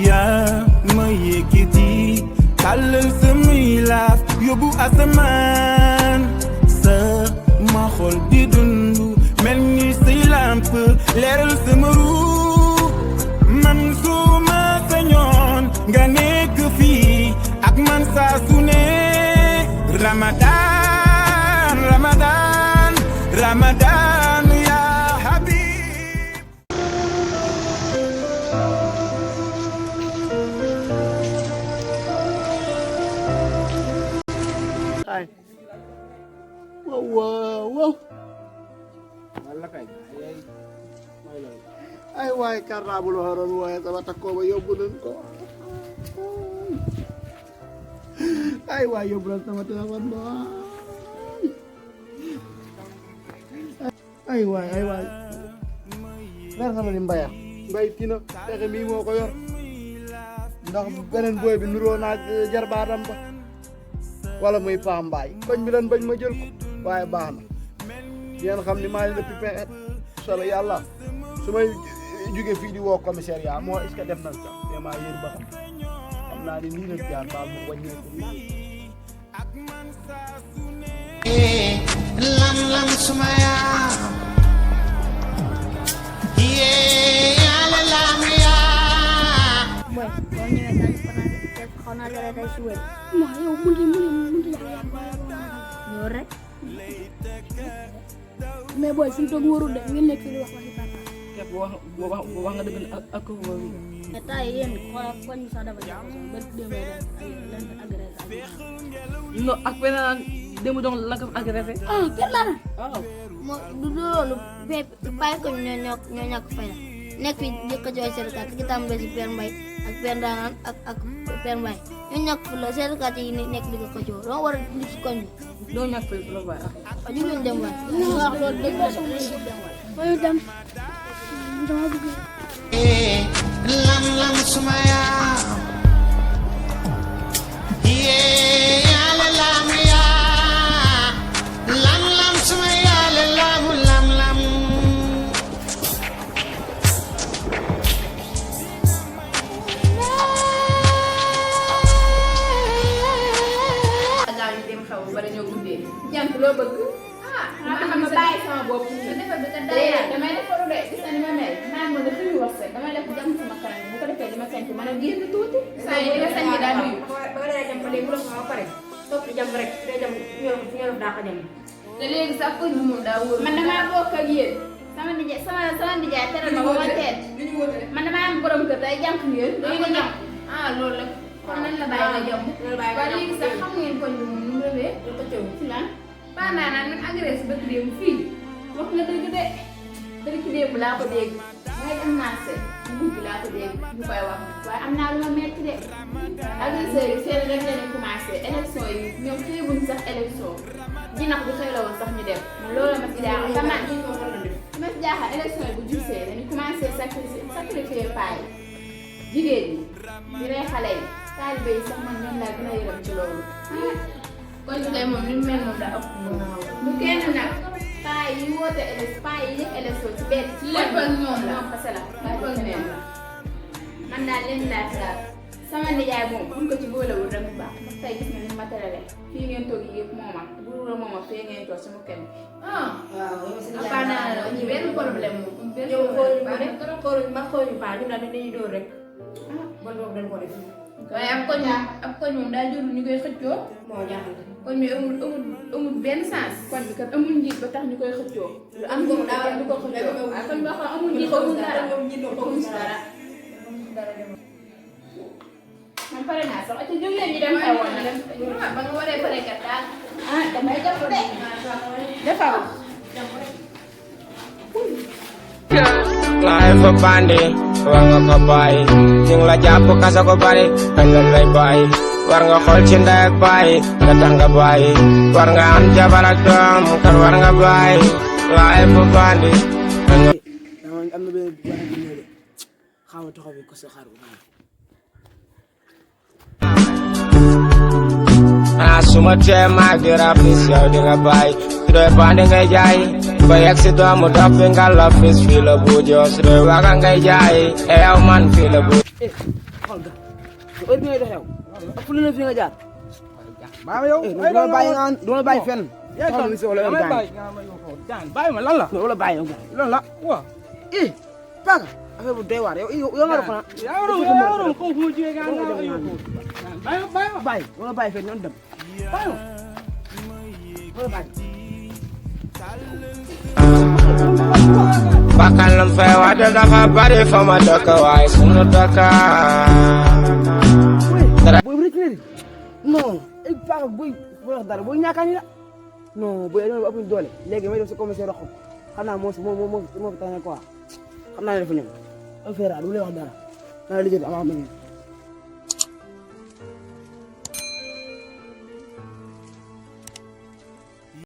yaa ma yëkkati tàllal samay laaf yóbbu asamaan sa ma xol di dundu mel ni say lamp leeral sama ruux man su ma sañoon nga nekk fii ak man saa su ne Ramadan Ramadan Ramadan ya Habib. Ay. Wow. Ay waay carnable waroon waaye sama takkoo ba yóbbu nañ ko. Ay waay yóbbu nañ sama téléphone ba. Ay waay. Mer nga ma ni Mbay tina fexe mii moo ko yor ndax beneen booy bi nuroo naag jarbaatam ba wala muy Pa Mbaay koñ bi lan bañ ma jël ko waaye baax na yéen xam ni maa ngi leen di pexe solo yàlla su may jóge fii di woo commissariat moo est-ce que def nañ sax te maa yéen ba xam naa ni nii la jaar baal ma wàññeeku lam sumaya yàlla lam ya boy boo ñëwee daal xaw naa dara day suwee moo yow munti ñëw rek mais boy suñu toog warul de ngeen nekk fi di wax waxi papa képp wax nga dëgg ak mais tay yéen xoolal koñ bi sax dafa jaxasoo ba demee def ay lan agressé non ak beneen démb donc la ko agressé kenn la waaw mo du loolu bépp pay ko ñoo ñàkk fay la nekk fi jëkk jooy seetkat ki tàmbale si Père Mbaye ak Père Ndangaan ak Père Mbaye ñoo ñàkk fu la seetkat yi nekk di ko joo doo war a li si koñ bi doo ñàkk fay la baay ñu leen dem waay ñu wax loolu dañ ko soxla si dem waay dem dama bëgg lam sumaya yàlla lam ya lam sumaya lam daal ñu dem xew bala ñoo guddee jant loo bëgg ma xam ma bàyyi sama bopp defar bi kat day damay defaru de gis na ni ma mel naan ma dafa ñu wax damay def jam sama kanam bu ko defee dama sant mën a génn tuuti saa yi nga sant daal nuyu ba nga dee jam ba léegi bu la ko ba pare topp jam rek day jam ñorof daa ko jam te léegi sax ko ñu moom daa wóor man damaa bokk ak yéen sama ndijaay teral ma ba ma teet man damaa am borom kër day jànk ngeen dañu ko jam loolu la kon nañ la bàyyi la jam waaye léegi sax xam ngeen koñ bi moom nu mu rëbee ko cëw ci lan pendant naan nag agressé bëgg démb fii wax nga dëgg de dëgg démb laa ko dégg ngay dem marché guddi laa ko dégg ñu koy wax waaye am naa lu ma metti de agresseurs yi seen rek la ñu commencé élection yi ñoom xeebuñ sax élection jinax bu xëy la woon sax ñu dem loolu ma si jaaxal xamaa ma si jaaxal élection yi bu jubsee dañu commencé sacrifier paa yi jigéen ñi di rey xale yi taalibe yi sax man ñoom laa gën a yërëm ci loolu kon ñu tey moom li mu mel moom daa ëpp bu kenn nag paa yi woote paa yi yëpp élection ci benn lépp ak ñoom la ñoom kese la lépp ak ñoom la man daal leen laa xalaat sama nijaay moom buñ ko ci boolewul rek bu baax ndax tey gis nga ni ma terale fii ngeen toog yëpp mooma bu dul mooma fee ngeen toog sama kenn waaw naa ñu benn problème moom benn xooluñ ma xooluñ paa ñu daal dañuy dóor rek bon boobu dañ ko def waaye ab koñ moom daa jur ñu koy xëccoo moo jaaxal kon mi amul benn sens kon bi kat amul njiit ba tax ñu koy xëccoo lu am ko daa du ko xëccoo waaye kon boo xam amul njiit amul dara amul dara man pare naa sax ci jóg leen ñu dem xewoon na dem ba nga waree pare kat daal damay def de defal laay fa bandi war nga ko bàyyi ñu ngi la jàpp kasa ko bari kañ lañ lay bàyyi war nga xool ci ndey ak bàyyi nga tax nga bàyyi war nga am jabar ak doom kan war nga bàyyi laay fa bandi am na benn bu baax bu ñëw de xaw ma taxaw bi ko sa xaar bu baax ah suma tee maag di rapis yow di nga bàyyi su dee bandi ngay jaay ba yegg si doomu dof bi nga la fis fii la buujoo su dee waga ngay jaay e yow man fii la buujoo xool ga heure bi ngay dox yow ak fu la fi nga jaar maa yow duma bàyyi nga duma bàyyi fenn xool mi soxla yow bàyyi ma lan la wala bàyyi yow lan la waaw paaka affaire bu doy waar yow nga doon xanaa yaa waroon ko fu mu jógee nga bàyyi wala bàyyi fenn ñoom dem bàyyi wala bàyyi bakkan lam fay wax de dafa bari fa ma dëkk waaye sunu dëkk booy bu rëcc non ay paaka booy booy wax dara booy ñaakaani la non booy dama ëpp doole léegi may def sa commissaire roxam xam naa moo fi tane quoi xam naa ne dafa ñëw affaire du lay wax dara naa la lijjanti ama